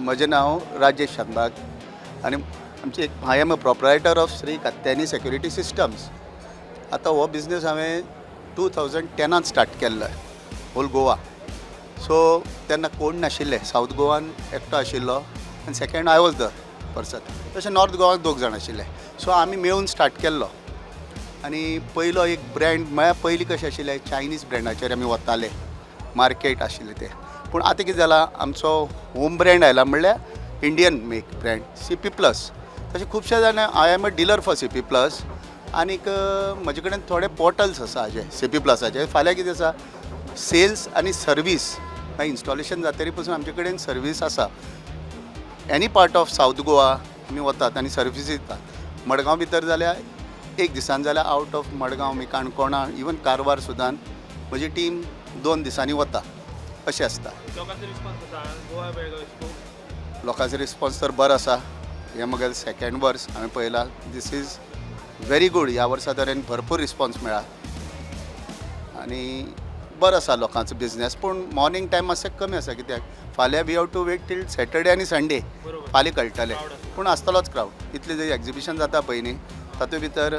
म्हजें नांव राजेश शानबाग आनी आमची एक I am a proprietor of Shri Katyayani Security Systems. आतां हो बिजनस हांवें 2010आन स्टार्ट केल्लो, होल गोवा. सो तेन्ना कोण नाशिल्ले. सावथ गोवान एकटो आशिल्लो आनी second I was the person. तशें नॉर्थ गोवाक दोग जाण आशिल्ले. सो आमी मेळून स्टार्ट केल्लो आनी पयलो एक ब्रँड म्हळ्यार पयलीं कशें आशिल्लें, चायनीज ब्रँडाचेर आमी वताले, मार्केट आशिल्लें तें. पूण आतां कितें जालां, आमचो होम ब्रँड आयला, म्हणल्यार Indian make brand CP plus. तशें खुबशे जाण, I am a dealer for CP Plus. आनीक म्हजे कडेन थोडे पोर्टल्स आसा हाजे, सीपी प्लसाचे. फाल्यां कितें आसा, सेल्स आनी सर्वीस, मागीर इन्स्टॉलेशन जातरी पसून आमचे कडेन सर्वीस आसा. Any part of South Goa आमी वतात आनी सर्वीस दितात. मडगांव भितर जाल्यार एक दिसान, जाल्यार आउट ऑफ मडगांव आमी काणकोणा, इवन कारवार सुद्दां म्हजी टीम 2 दिसांनी वता, अशें आसता. लोकांचो रिस्पॉन्स कसो आहा गोवा बेळगांव एक्सपो? लोकांचो रिस्पॉन्स तर बरो आसा. हें म्हगेलें सेकेंड वर्स हांवें पळयलां. This is very good. ह्या वर्सा तरेन भरपूर रिस्पॉन्स मेळ्ळा आनी बरो आसा लोकांचो बिजनेस. पूण मॉर्निंग टायम मातशें कमी आसा, कित्याक फाल्यां we have to wait till Saturday आनी संडे. फाल्यां कळटलें. Crowd आसता. पूण आसतलोच क्रावड. इतलें जे एग्जिबिशन जाता पळय न्ही, तातूंत भितर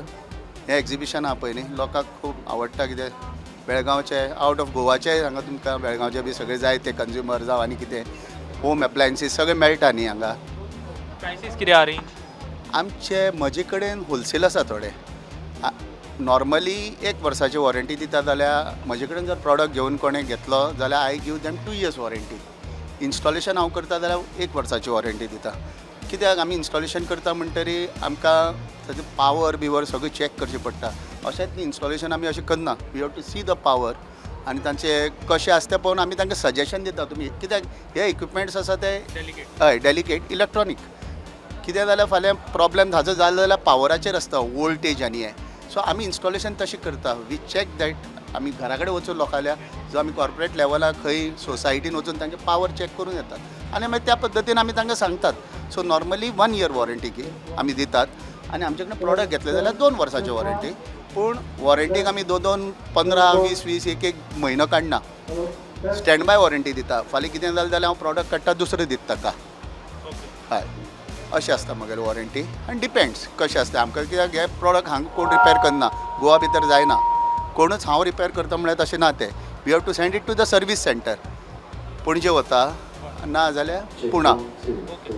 हें एग्जिबिशन आहा पळय न्ही, लोकांक खूब आवडटा. कितें बेळगांवचे, आवट ऑफ गोवाचे हांगा तुमकां बेळगांवचे बी सगळे जाय ते कंज्युमर जावं आनी कितें होम एप्लायन्सीस सगळें मेळटा न्ही हांगा. प्रायसीस कितें आहा, रेंज? आमचे म्हजे कडेन होलसेल आसा थोडे. नॉर्मली एक वर्साची वॉरंटी दिता, जाल्यार म्हजे कडेन जर प्रॉडक्ट घेवन कोणें घेतलो जाल्यार I give them 2 years warranty. Installation हांव करता जाल्यार एक वर्साची वॉरंटी दिता, कित्याक आमी इन्स्टॉलेशन करता म्हणटरी आमकां ताजें पावर बिवर सगळें चॅक करचें पडटा. अशेंच न्ही, इन्स्टॉलेशन आमी अशें करना. We have to see the power आनी तांचे कशें आसता तें पळोवन आमी तांकां सजेशन दिता. तुमी कित्याक हे इक्विपमेंट्स आसा ते डेलिकेट. हय, डेलिकेट इलेक्ट्रॉनीक. कितें जाल्यार फाल्यां प्रॉब्लेम हाजो जालो जाल्यार पावराचेर आसता, वोल्टेज आनी हें. सो आमी इन्स्टॉलेशन तशें करता, we check that. आमी घरा कडेन वचून लोकांल्या, जो आमी कॉर्पोरेट लेवलाक खंय सोसायटीन वचून तांचे पावर चॅक करून येतात आनी मागीर त्या पद्दतीन आमी तांकां सांगतात. So normally one year warranty की आमी दितात आनी आमचे कडेन प्रॉडक्ट घेतले जाल्यार 2 वर्साची वॉरंटी. पूण वॉरंटीक आमी दोन दोन, 15, 20 20, एक एक म्हयनो काडना. स्टँड बाय वॉरंटी दिता. फाल्यां कितें जालें जाल्यार हांव प्रॉडक्ट काडटा, दुसरें दिता ताका. हय, अशें आसता म्हगेलें वॉरंटी आनी डिपेंड्स कशें आसता आमकां, कित्याक हे प्रॉडक्ट हांगा कोण रिपेर करना, गोवा भितर जायना कोणूच. हांव रिपेर करता म्हळ्यार तशें ना तें. We have to send it to the service center. Panaji वता, ना जाल्यार पुणा. ओके.